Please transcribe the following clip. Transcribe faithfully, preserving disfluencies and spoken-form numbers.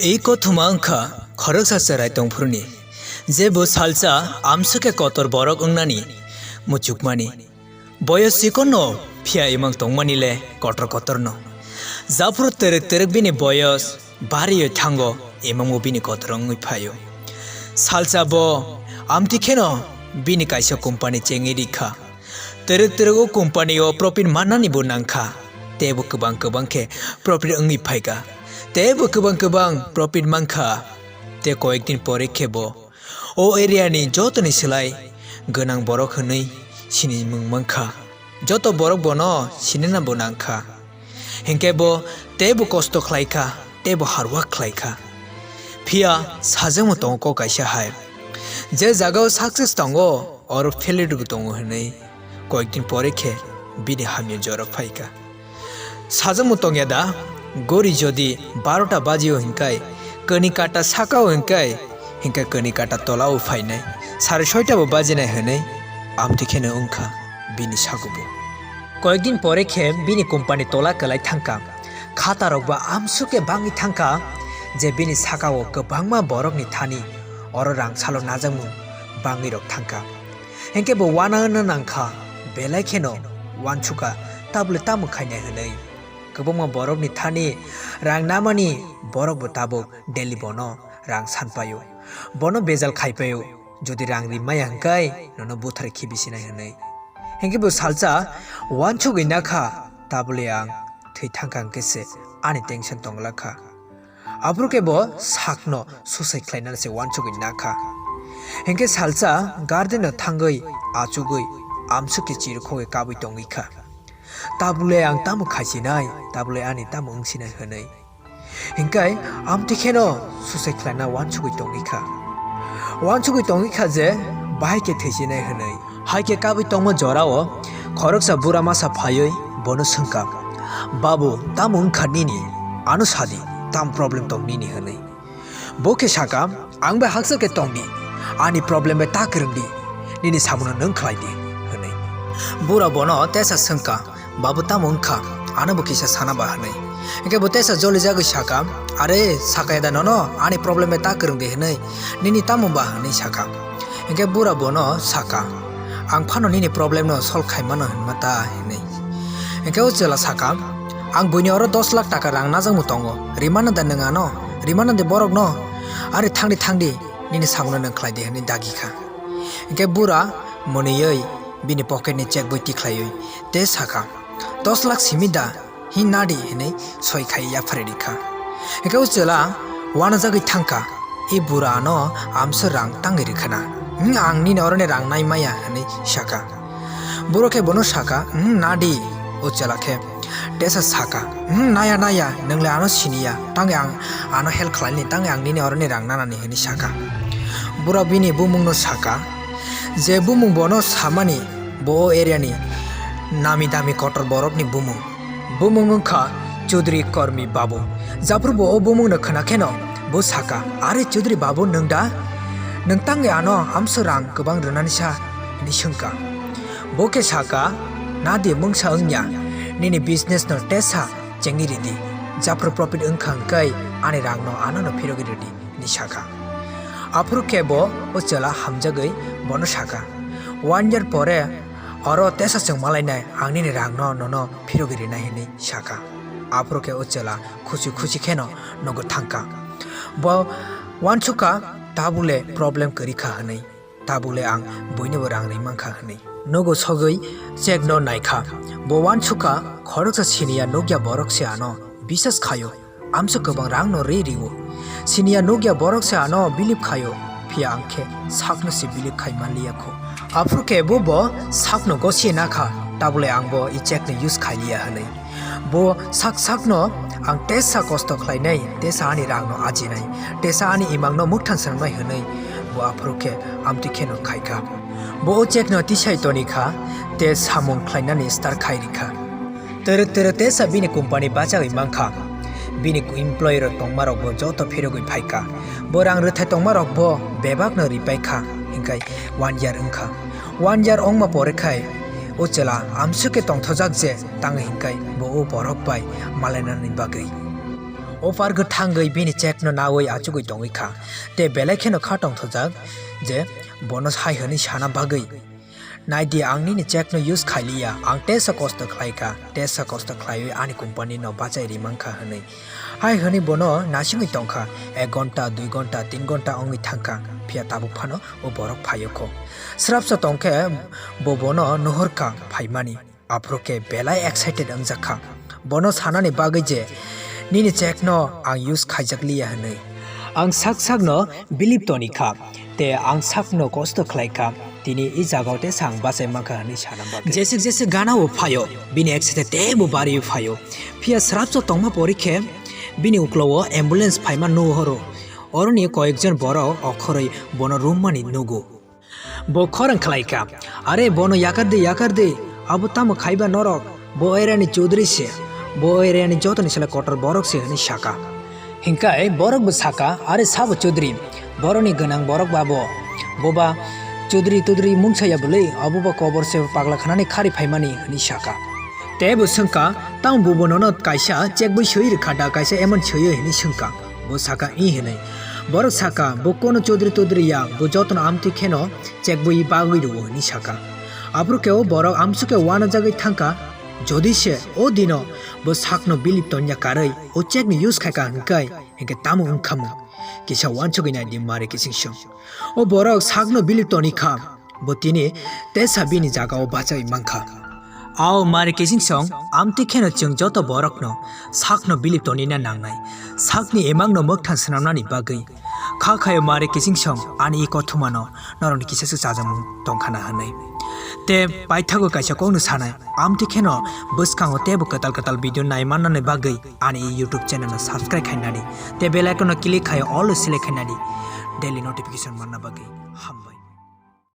Ei kothoma wngkha khoroksa chwrai tongphuruni, je bo salsa amswkhe kotor borok wngnani muchukmani. Boyos chikonno phiya imang tongmani le kotor kotorno. Japhuru twrwk twrwk bini boyos bariwi thango, imangbo bini kotor wngwi phaio. Salsa bo amtwi kheno bini kaisa company chengwi rikha. Twrwk twrwk o company o profit mannani bo nangkha. Teibo kwbang kwbang khe profit wngwi phaikha. Teibo kwbang kwbang profit mankha. Tei koyekdin pore khe bo o area ni jotoni slai gwnang borok hwnwi sinimung mankha. Joto borok bono sinina bo nangkha. Hinkhe bo teibo kosto khlaikha, teibo hard work khlaikha. Phiya sajwkmo tongo kok kaisa hai. Je jagao success tongo, oro failure bo tongo hwnwi koyekdin pore khe bini hamya jora phaikha. Sajwkmo tongya da, gori jodi barota bajio hinkai, kani kata sakao hinkai, hinka kani kata tolao phainai, sare soita bo bajinai hwnwi amtwi kheno wngkha bini sagubo. Koyekdin pore khe bini company tola kwlai thangkha. Khatarokbo amsukhe bangwi thangkha je bini sakao kwbangma borokni thani oro rang salo najakmung bangwirok thangkha. Hinkhe bo uanana nangkha, belai kheno uansukha, tabole tamo khainai hwnwi. Kwbangma borokni thani rang namani borokbo tabuk daily bono rang sanpaio. Bono bejal khaipaio, jodi rang rimaya hinkai nono buthar khibisinai hwnwi. Hinkhe bo salsa uansugwi nakha, tabole ang thwi thangkha hinkhe se ani tension tonglakha. Aphuru khe bo sakno suicide khlainani se uansugwi nakha. Hinkhe salsa garden no thangwi achugwi amsukhe chirikhogwi kabwi tongwi kha. Tabule ang tamo khaisinai, tabule ani tamo wngsinai hwnwi. Hinkhe amtwi kheno suicide khlaina uansugwi tongwi kha. Uansugwi tongwi kha je bahai khe thwisinai hwnwi. Hai khe kabwi tongma jorao khoroksa bura masa phaiwi bono swngkha, "Babu, tamo wngkha nini? Ano sadi, tam problem tong nini?" hwnwi. Bo khe sakha, "Ang bai haksa khe tongdi, ani problem bai ta kwrwngdi, nini sabuno nwng khlaidi," hwnwi. Bura bono tesa swngkha, "Babu, tamo wngkha? Ano bo kisa sana ba," hwnwi. Hinkhe bo tesa jolijagwi sakha, "Are, sakaya da nono, ani problem bai ta kwrwngdi," hwnwi, "Nini tamo ba?" hwnwi sakha. Hinkhe bura bono sakha, "Ang phano nini problem no solve khaimano hinma ta?" hwnwi. Hinkhe o chwla sakha, "Ang buini oro dos lakh taka rang najakmung tongo, rimano da nwng ano? Rimano de borokno? Are thangdi, thangdi, nini sabuno nwng khlaidi," hwnwi dagikha. Hinkhe bura mwnwiwi bini pocket ni check boi tikhlaiwi tei sakha, "Dos lakh simi da? Hi nadi," hwnwi soi khai yapharwi rikha. Hinkhe o chwla uanajagwi thangkha, "I bura ano amso rang tangwi rwkhana. Hmm, ang nini oroni rang nai maya," hwnwi sakha. Buro khe bono sakha, "Hmm, nadi." O chwla khe tesa sakha, "Hmm, naya, naya, nwng le ano siniya, tangwi ang ano help khlaini, tangwi ang nini oroni rang nanani," hwnwi sakha. Bura bini bumungno sakha, je bumung bono samani bo o area ni nami dami kotor borokni bumung. Bumung wngkha Chaudhary Kormi Babu. Japhuru bo o bumungno khna kheno bo sakha, "Are Chaudhary Babu, nwng da? Nwng tangwi ano amso rang kwbang rwnani sa?" hwnwi swngkha. Bo khe sakha, "Nadi mungsa wngya, nini business no tesa chengwi ridi. Japhuru profit wngkha hwnkhe ani rang no ano no phirogwi ridi," hwnwi sakha. Aphuru khe bo o chwla hamjagwi bono sakha, "One year pore oro tesa chwng malainai, ang nini rang no nono phirogwi rinai," hwnwi sakha. Aphuru khe o chwla khusi khusi kheno nogo thangkha. Bo uansukha, "Tabule problem kwrwi kha," hwnwi. "Tabule ang buinobo rang ri mankha," hwnwi. Nogo sogwi check no naikha. Bo uansukha, khoroksa siniya nukya borok se ano bisas khaio. Amso kwbang rang no ri rio. Siniya nukya borok se ano bilip khaio. Phiya ang khe sakno se bilip khai manliya kho. Aphuru khe bo bo sakno gosi nakha. Tabule ang bo i check no use khailiya hwnwi. Bo sak sakno ang tesa kosto khlainai, tesa ani rangno ajinai, tesa ani imangno mukthang swnamnai hwnwi bo aphuru khe amtwi kheno khaikha. Bo o checkno tisai tonikha, tei samung khlainani start khai rikha. Twrwk twrwk tesa bini company bachagwi mankha. Bini employee rok tongmarokbo joto phirogwi phaikha. Bo rang rwthai tongmarokbo bebakno ripaikha, hinkhai one year wngkha. One year wngma pore khai o chwla amswk khe tongthojak je tang hinkhai bo o borok bai malainani bagwi. Offer gwi thangwi bini check no nawi achugwi tongwi kha. Tei belai kheno kha tongthokjak je bono hai hwnwi sana bagwi. Naidi, ang nini check no use khailiya, ang tesa kosto khlaikha, tesa kosto khlaiwi ani company no bachai rimang kha hwnwi. Hai hwnwi bono nasingwi tongkha, ek gonta, dui gonta, tin gonta wngwi thangkha, phiya tabuk phano o borok phaio kho. Srapsa tongkhe bo bono nuhurkha phaimani. Aphuru khe belai excited wngjakha. Bono sanani bagwi je, "Nini check no ang use khaijakliya," hwnwi. Ang sak sakno bilip toni kha, tei ang sakno kosto khlai kha, tini i jagao tesa ang bachai mankha hwnwi sana bagwi. Jeswk jeswk gana o phaio, bini excited teibo bariwi phaio. Phiya srapsa tongma pori khe bini uklao ambulance phaima nuhoro. Oroni koyekjon borok okhorwi bono rummani nugo. Bo khorang khlai kha, "Are, bono yakar di, yakar di, abo tamo khaiba norok? Bo area ni chaudhuri se, bo area ni jotoni sle kotor borok se," hwnwi saka. Hinkai borok bo saka, "Are, sabo chaudhuri, boroni gwnang borok ba bo, boba chaudhuri tudhuri mungsa ya bwlwi, abo ba kobor se pagla khanani khari phaimani," hwnwi saka. Tei bo swngkha, "Tamo bubo nono kaisa chekbwi swi rwkha da, kaisa amount swiwi?" hwnwi swngkha. Bo saka, "Ih," hwnwi. Borok saka, "Bo kono chaudhuri tudhuri ya, bo jotono amtwi kheno chekbwi bagwi rwo," hwnwi saka. Aphuru khe o borok amsukhe uanajagwi thangkha, jodi se o dino bo sakno bilip tonya karwi o chekni use khaikha hwnkhe, hinkhe tamo wngkhamu? Kisa uansugwi naidi Mari Kichingsong. O borok sakno bilip toni kha, bo tini tesa bini jagao bachai mankha. Ao Mari Kichingsong, amtwi kheno chwng joto borokno sakno bilip tonina nangnai, sakni emangno mwkthan swnamnani bagwi. Kha khayo Mari Kichingsong ani i kothomano norokni kisa se chajakmung tongkhana hwnwi. Te paithago kaisa kokno sanai, amtwi kheno bwskango teibo kwtal kwtal video nai mannani bagwi ani i YouTube channel no subscribe khainani, te bell icon no click khai all select khainani daily notification manna bagwi. Hambai.